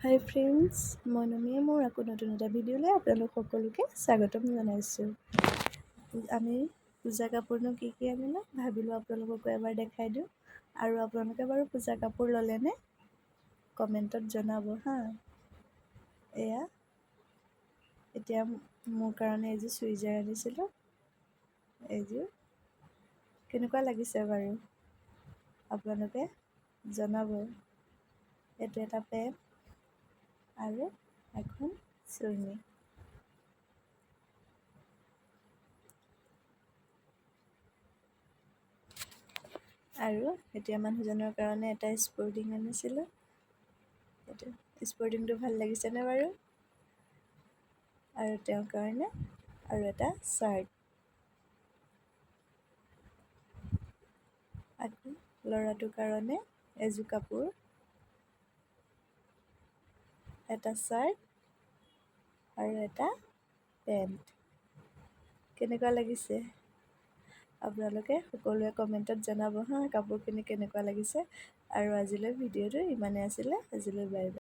হাই friends, মই নমিয়ে মোৰ আকৌ নতুন এটা ভিডিঅ'লৈ আপোনালোক সকলোকে স্বাগতম জনাইছোঁ। আমি পূজা কাপোৰনো কি কি আনিলোঁ ভাবিলোঁ আপোনালোককো এবাৰ দেখাই দিওঁ। আৰু আপোনালোকে বাৰু পূজা কাপোৰ ল'লেনে? কমেণ্টত জনাব হা। এয়া এতিয়া মোৰ কাৰণে এইযোৰ চুইজাৰ আনিছিলোঁ। এইযোৰ কেনেকুৱা লাগিছে বাৰু আপোনালোকে জনাব। এইটো এটা পেণ্ট আৰু এখন চুৰ্ণি। আৰু এতিয়া মানুহজনৰ কাৰণে এটা স্পৰ্টিং আনিছিলোঁ। এইটো স্পৰ্টিংটো ভাল লাগিছেনে বাৰু? আৰু তেওঁৰ কাৰণে আৰু এটা চাৰ্ট। আকৌ ল'ৰাটোৰ কাৰণে এযোৰ কাপোৰ, এটা চাৰ্ট আৰু এটা পেণ্ট। কেনেকুৱা লাগিছে আপোনালোকে সকলোৱে কমেণ্টত জনাব হা, কাপোৰখিনি কেনেকুৱা লাগিছে। আৰু আজিলৈ ভিডিঅ'টো ইমানেই আছিলে। আজিলৈ বাই বাই।